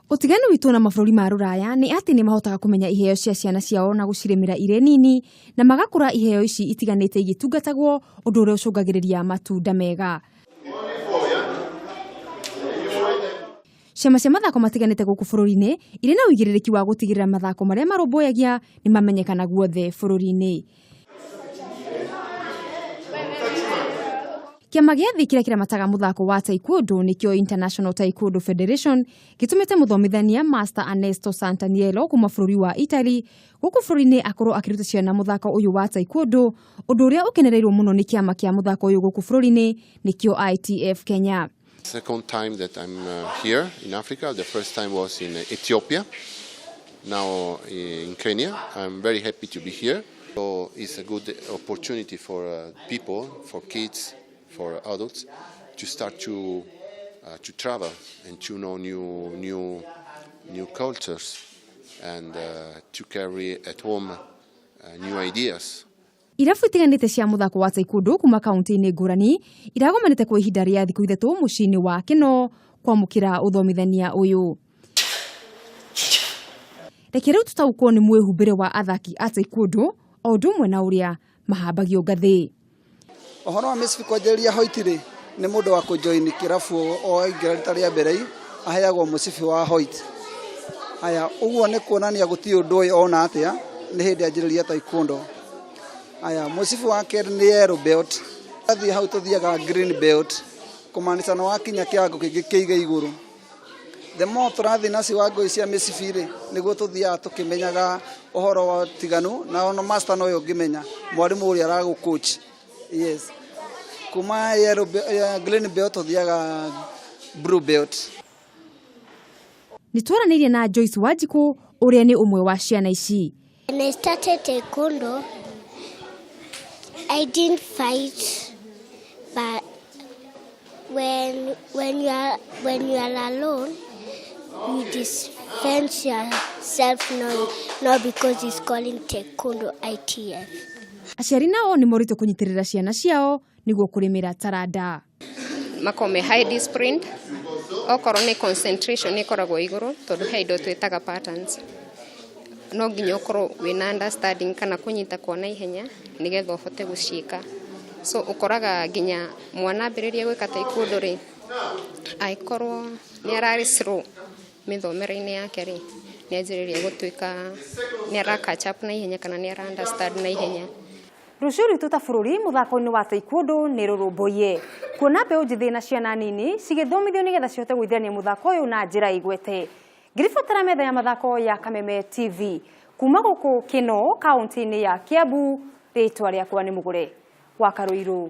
Ũtiganu witũ na mabũrũri ma rũraya nĩ atĩ nĩ mahotaga kũmenya iheo cia ciana ciao na gũcirĩmĩra irĩ nini na magakũra iheo ici itiganĩte igĩtungatagwo, ũndũ ũrĩa ũcũngagĩrĩria matunda mega. Ciama cia mathako matiganĩte gũkũ bũrũri-inĩ irĩ na ũigĩrĩrĩki wa gũtigĩrĩra mathako marĩa marũmbũyagia nĩ mamenyekana guothe bũrũri-inĩ. Kĩama gĩa thĩ kĩrĩa kĩramataga mũthako wa taekwondo nĩkĩo International Taekwondo Federation gĩtũmĩte mũthomithania Master Ernesto Santaniello kuma bũrũri wa Italy gũkũ bũrũri-inĩ akorwo akĩruta ciana mũthako ũyũ wa taekwondo, ũndũ ũrĩa ũkenereirwo mũno nĩ kĩama kĩa mũthako ũyũ gũkũ bũrũri-inĩ nĩkĩo ITF Kenya. Second time that I'm here in Africa. The first time was in Ethiopia. Now in Kenya. I'm very happy to be here. So it's a good opportunity for people, for kids, for adults to start to travel and to know new cultures and to carry at home new ideas. Irabu itiganĩte cia mũthako wa taekwondo kuma kaunti-inĩ ngũrani iragomanĩte kwa ihinda rĩa thikũ 3 mũciĩ-inĩ wa Kĩno kwamũkĩra ũthomithania ũyũ. Reke rĩu tũtaũkwo nĩ mwĩhumbĩre wa athaki a taekwondo o ũndũ ũmwe na ũrĩa mahambagio ngathĩ. Ũhoro wa mĩcibi kwanjĩrĩria white rĩ, nĩ mũndũ wa kũjoin kĩrabu o aingĩra rita rĩa mbere aheagwo mũcibi wa white. Aya, ũguo nĩ kuonania gũtirĩ ũndũ ũyũ ona atĩa nĩ hĩndĩ anjĩrĩria taekwondo. Aya, mũcibi wa kerĩ nĩ yellow belt. Athiĩ hau tũthiaga green belt, kũmaanisha nĩ wakinya kĩwango kĩngĩ kĩige igũrũ. The more tũrathiĩ na ciwango ici cia mĩcibi rĩ, nĩguo tũthiaga tũkĩmenyaga ũhoro wa ũtiganu, na ona master nowe ũngĩmenya mwarimũ ũrĩa aragũ coach. Yes. Kuma yellow green belt tũthiaga blue belt. Nĩ twaranĩirie na Joyce Wanjikũ ũrĩa nĩ ũmwe wa ciana ici. When I started taekwondo, I didn't fight, but when you are alone, you defend yourself, not because it's calling taekwondo ITF. Aciari nao nĩ morĩtwo kũnyitĩrĩra ciana ciao nĩguo kũrĩmĩra taranda. Makome high disciplined, okorwo nĩ concentration nĩ ĩkoragwo igũrũ tondũ he indo twĩtaga patterns. No nginya ũkorwo wĩna understanding kana kũnyita kwa naihenya nĩgetha ũhote gũciĩka. So ũkoraga nginya mwana ambĩrĩria gwĩka taekwondo rĩ, angĩkorwo nĩ ararĩ slow mĩthomere-inĩ yake rĩ, nĩ anjĩrĩria gũtuĩka nĩ ara catch up naihenya kana nĩ ara understand naihenya. Rũciũ rwitũ ta bũrũri mũthako-inĩ wa taekwondo nĩ rũrũmbũiye kuona mbeũ njĩthĩ na ciana nini cigĩthomithio nĩgetha cihote gũithĩrania mũthako ũyũ na njĩra igwete. Ngĩribotera metha ya mathako ya Kameme TV kuma gũkũ Kĩno kaunti-inĩ ya Kiambu, rĩtwa rĩakwa nĩ Mũgũre wa Karũirũ.